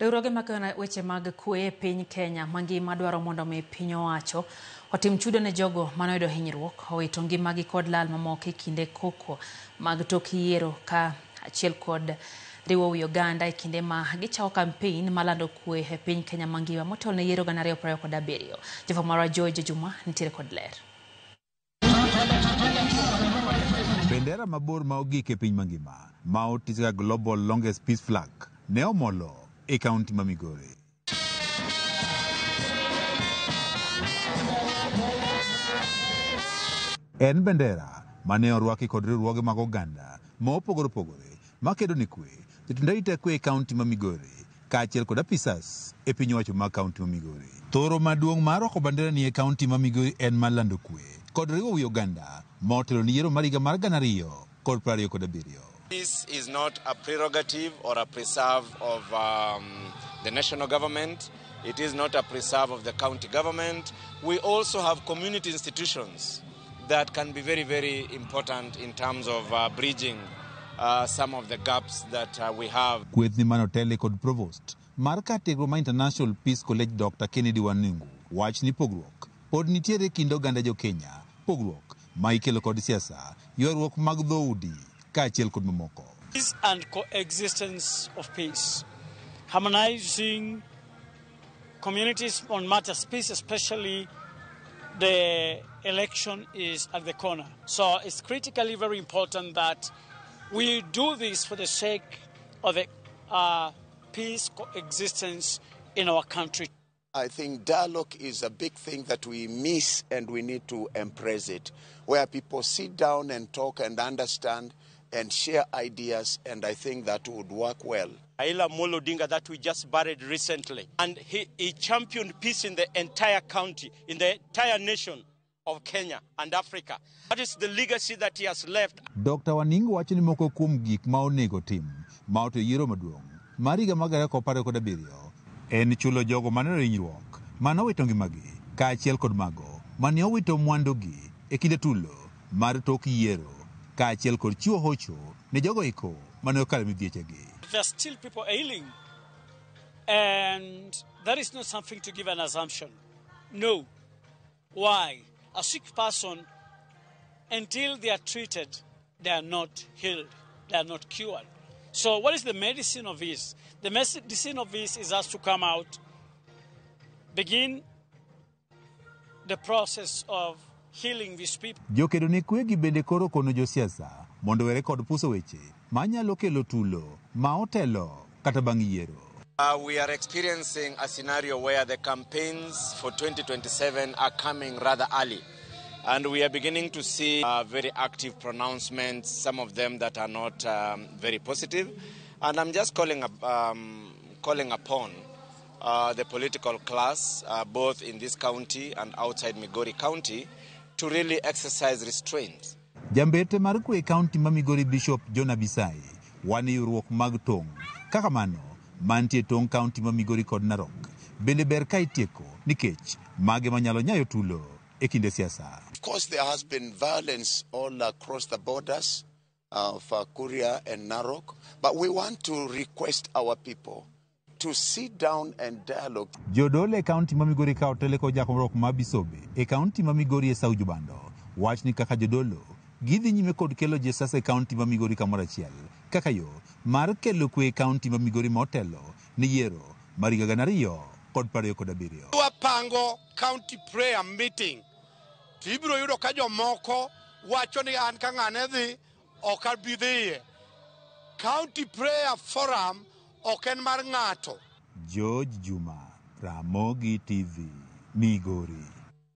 Riwruoge mag weche mag kwe e piny Kenya mangima dwaro mondo mi piny owacho otim chudo ne jogo manoyudo hinyruok, owito ngimagi kod lal mamoko e kinde koko mag tok yiero ka achiel kod riwo wi oganda e kinde ma gichako kampein malando kwe e piny Kenya mangima motelo ne yiero 2027. Jafwambo marwa George Juma nitiere kod ler. Bendera mabor ma ogik e piny mangima ma otis kaka Global Longest Peace Flag ne omolo e kaunti ma Migori. En bendera mane orwaki kod riwruoge mag oganda ma opogore opogore makedo ne kwe, jotend arita kwe e kaunti ma Migori kaachiel kod apisas e piny owacho mag kaunti ma Migori. Thoro maduong' mar rwako bandera ni e kaunti ma Migori en mar lando kwe kod riwo wi oganda ma otelo ne yiero mar higa mar 2027. This is not a prerogative or a preserve of the national government. It is not a preserve of the county government. We also have community institutions that can be very, very important in terms of bridging some of the gaps that we have. Kwethni mane otele kod Provost mar kar tiegruok ma International Peace College Dr. Kennedy Waningu wach ni pogruok pod nitiere e kind oganda jo Kenya, pogruok ma ikelo kod siasa, ywaruok mag dhoudi kaachiel kod mamoko. Peace and coexistence of peace, harmonizing communities on matters peace, especially the election is at the corner. So it's critically very important that we do this for the sake of the peace coexistence in our country. I think dialogue is a big thing that we miss and we need to embrace it, where people sit down and talk and understand and share ideas, and I think that would work well. Raila Amolo Odinga that we just buried recently, and he championed peace in the entire county, in the entire nation of Kenya and Africa. That is the legacy that he has left. Dr. Waningo wacho ni moko kuom gik ma onego tim ma oto yiero maduong' mar higa mar 2027 en chulo jogo mane oyudo hinyruok mane owito ngimagi kaachiel kod mago mane owito mwandugi e kinde tulo mar tok yiero kaachiel kod chiwo hocho ne jogo eko mane okalo midhiechegi. There are still people ailing, and that is not something to give an assumption. No. Why? A sick person, until they are treated, they are not healed, they are not cured. So what is the medicine of this? The medicine of this is us to come out, begin the process of healing these people. Jokedo ne kwe gi bende koro kono josiasa mondo were kod puso weche manyalo kelo tulo ma otelo kata bang' yiero. We are experiencing a scenario where the campaigns for 2027 are coming rather early. And we are beginning to see very active pronouncements, some of them that are not very positive. And I'm just calling upon the political class, both in this county and outside Migori County, to really exercise restraint. Jambete mar kwe county ma Migori Bishop John Abisai wan e ywaruok mag tong' kaka mano mantie tong' county ma Migori kod Narok bende ber ka itieko nikech mage manyalo nyayo tulo e kinde siasa. Of course, there has been violence all across the borders of Kuria and Narok, but we want to request our people to sit down and dialogue. Jodolo e county ma Migori ka otele kod jakom ma Bisobe e county ma Migori Esau Jubando wach ni kaka jodolo gidhi nyime kod kelo josiasa e county ma Migori kamoro achiel kaka yo mar kelo kwe e county ma Migori ma otelo ne yiero mar higa 2027. Wapango county prayer meeting to ibiro yudo ka jomoko wacho ni an ka ng'ane dhi ok abi dhiye. County prayer forum ok en mar ng'ato. George Juma, Ramogi TV, Migori.